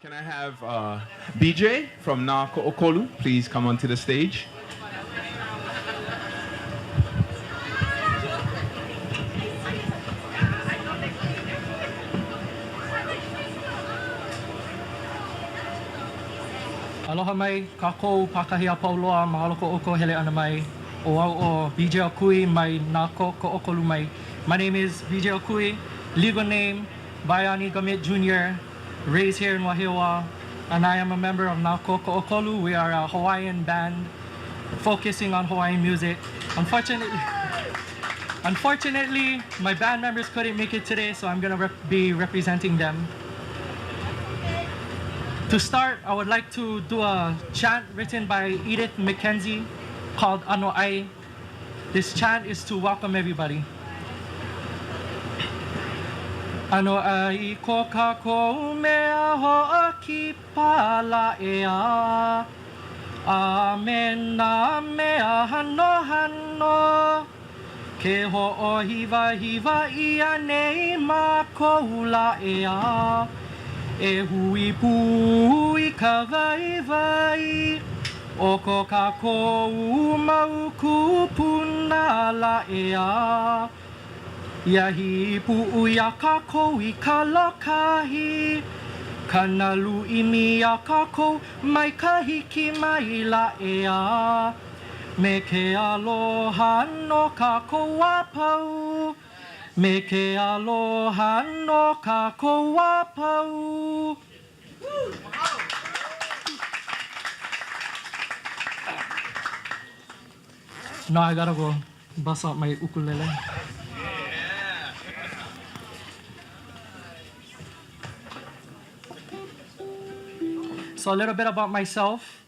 Can I have uh, BJ from Na Ko'okolu please come onto the stage? Aloha mai kākou pākahi a pau loa, mahalo ko ʻoukou hele ʻana mai. ʻO au ʻo BJ Okui mai nā Koʻokolu mai. My name is BJ Okui, legal name Bayani Gamit Jr., raised here in Wahiawa, and I am a member of Nā Kōkoʻokolu. We are a Hawaiian band focusing on Hawaiian music. Unfortunately, unfortunately, my band members couldn't make it today, so I'm gonna rep be representing them. To start, I would like to do a chant written by Edith McKenzie called Ano'ai. This chant is to welcome everybody. Ano ai ko kākou mea hoʻokipa lā ʻeā, A me nā mea hanohano, Ke hoʻohiwahiwa ʻia nei mākou lā ʻeā, E hui pū i ka waiwai o ko kākou mau kūpuna lā ʻeā. Ia hīpuʻu iā kākou i ka lōkahi, Ka nalu ʻimi iā kākou mai ka hiki mai lā ʻeā. Me ke aloha no kākou a pau. Me ke aloha no kākou a pau. Now I gotta go bust out my ukulele. So a little bit about myself.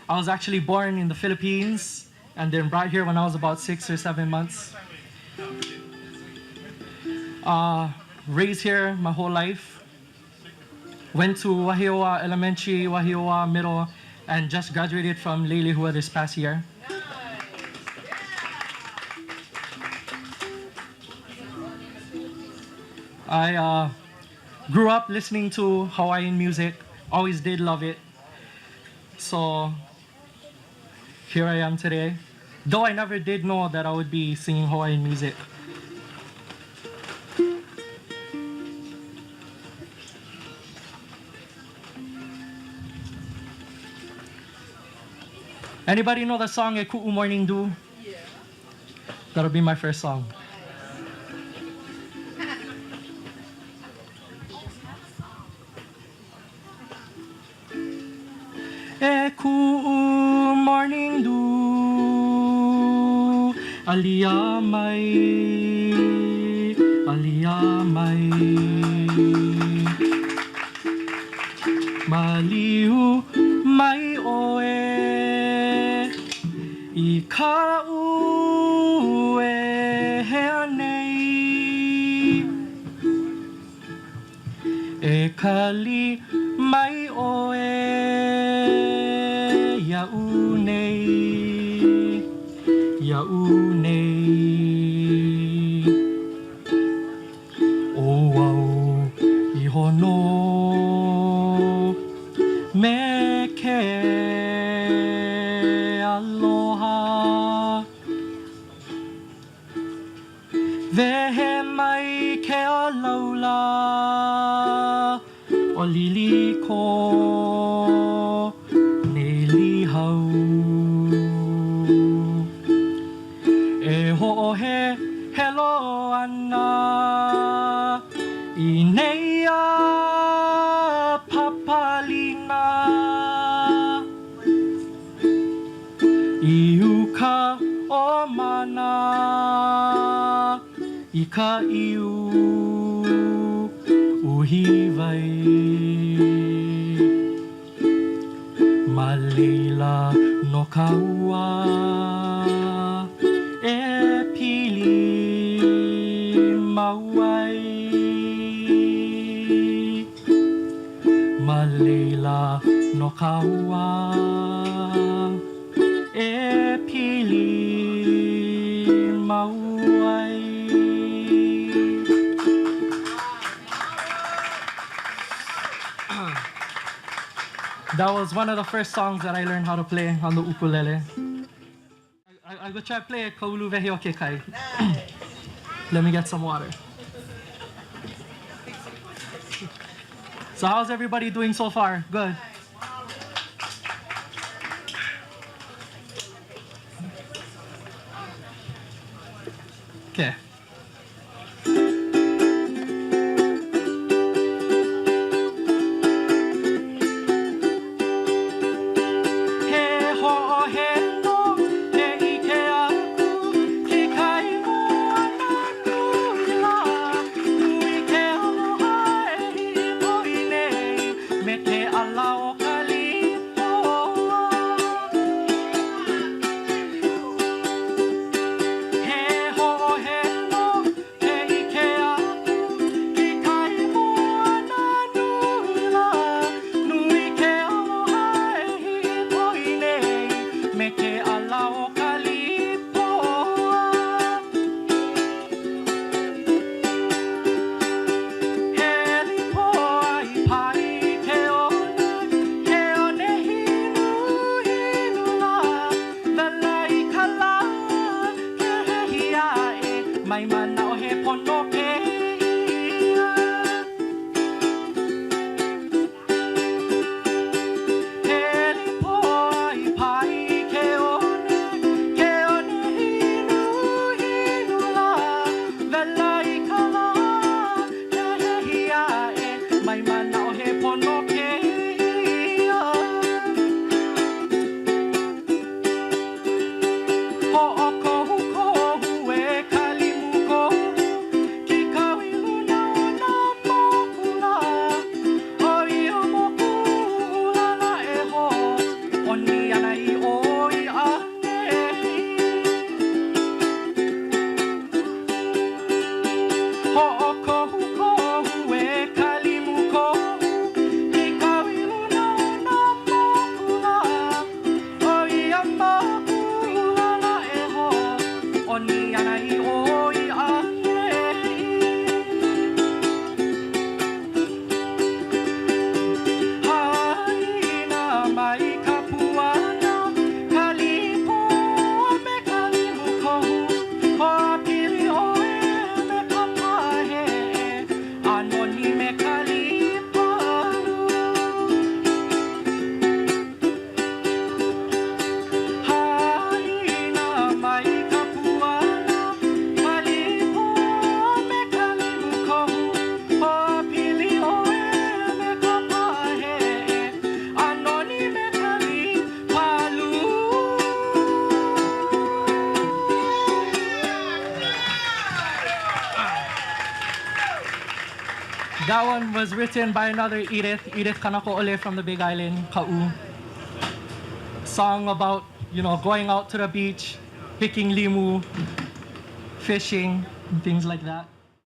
I was actually born in the Philippines and then brought here when I was about 6 or 7 months. Uh, raised here my whole life. Went to Wahiawa Elementary, Wahiawa Middle, and just graduated from Leilehua this past year. I uh, grew up listening to Hawaiian music, always did love it. So here I am today. Though I never did know that I would be singing Hawaiian music. Anybody know the song E Ku'u Morning Dew? Yeah. That'll be my first song. E kuʻu morning dew, alia mai, alia mai. Maliu mai ʻoe i kaʻu e hea nei. E kali mai ʻoe iaʻu nei, iaʻu nei. ʻO au iho nō me ke aloha. Wehe mai ke alaula o Liliko nei līhau. E hoʻohehelo ana i nēia papalina. I uka o Mānā i ka ʻiu uhiwai. Ma laila nō ka ua e pili mau ai. Ma laila nō ka ua e pili mau ai. That was one of the first songs that I learned how to play on the ukulele. I, I go try to play Ka Uluwehi o Ke Kai. Let me get some water. So how's everybody doing so far? Good. Okay. He hoʻoheno ke ʻike aku ke kai moana nui lā. Nui ke aloha e hiʻipoi nei me ke ʻala o ka lipoa. He hoʻoheno ke ʻike aku ke kai moana nui lā. Nui ke aloha e hiʻipoi nei me ke ʻala o ka lipoa. He lipoa i pae i ke one, ke one hinuhinu lā. Wela i ka lā, ke hehi aʻe, mai manaʻo he pono kēia. He lipoa i pae i ke one, ke one hinuhinu lā. Wela i ka lā, ke hehi aʻe, mai manaʻo he pono kēia. Hoʻokohukohu e ka limu kohu, ke kau i luna o nā moku lā. ʻO ia moku ʻulana e hōʻoni ana i ʻō i ʻaneʻi. Hoʻokohukohu e ka limu kohu, ke kau i luna o nā moku lā. ʻO ia moku ʻulana e hōʻoni ana i ʻō i ʻaneʻi. Haʻina mai ka puana, ka lipo a me ka limu kohu. Hoʻāpili ʻoe me ka pāheʻe, a noni me ka lipalu. Haʻina mai ka puana, ka lipo a me ka limu kohu. Hoʻāpili ʻoe me ka pāheʻe, a noni me ka lipalu. That one was written by another Edith, Edith Kanako'ole from the Big Island, Ka'u. Song about, you know, going out to the beach, picking limu, fishing, and things like that.